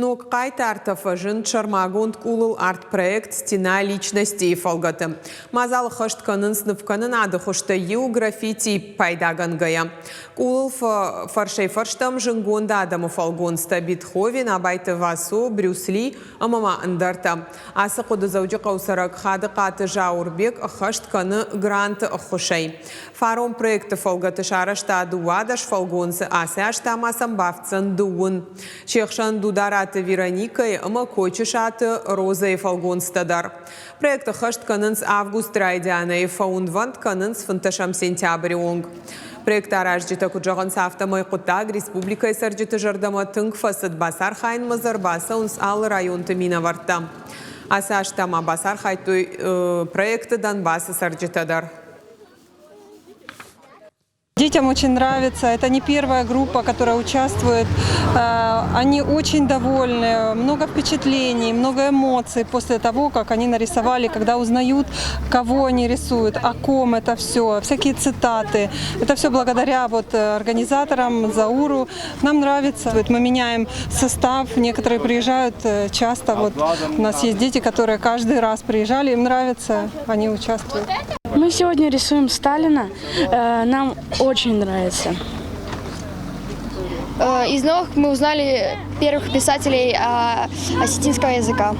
Ног хъайтартӕ фӕзынд сӕрмагонд къулыл арт-проект Стена личностей-йы фӕлгӕты. Мадзал ӕххӕст кӕнынц нывкӕнынады хуызтӕй иу граффити пайдагӕнгӕйӕ. Къулыл фӕрсӕй-фӕрстӕм зынгонд адӕмы фӕлгонцтӕ Бетховен, Абайты Васо, Брюс Ли ӕмӕ ма ӕндӕртӕ. Ацы хъуыды Дзӕуджыхъӕуы цӕрӕг Хадыхъаты Зауырбег ӕххӕст кӕны гранты ӕххуысӕй. Фарон проекты фӕлгӕты сарӕзта 12 фӕлгонцы, ацы аз та ма сӕм бафтдзӕн дыууын. Се хсӕн Дудараты Вероникӕйы ӕмӕ Кочысаты Розӕйы фӕлгонцтӕ дӕр. Проект ӕххӕст кӕнынц августы райдианӕй, фӕуынвӕнд кӕнынц фынддӕсӕм сентябры онг. Проект аразджытӕ куыд зӕгъынц, афтӕмӕй хъуыддаг республикӕйы цӕрджыты зӕрдӕмӕ тынг фӕцыд, бацархайынмӕ дзы ӕрбацӕуынц алы районты минӕвӕрттӕ. Ацы аз та ма бацархайдтой проекты Донбассы цӕрджытӕ дӕр. Детям очень нравится. Это не первая группа, которая участвует. Они очень довольны, много впечатлений, много эмоций после того, как они нарисовали, когда узнают, кого они рисуют, о ком это все, всякие цитаты. Это все благодаря вот организаторам, Зауру. Нам нравится. Вот мы меняем состав, некоторые приезжают часто. Вот у нас есть дети, которые каждый раз приезжали, им нравится, они участвуют. Мы сегодня рисуем Сталина. Нам очень нравится. Из новых мы узнали первых писателей осетинского языка.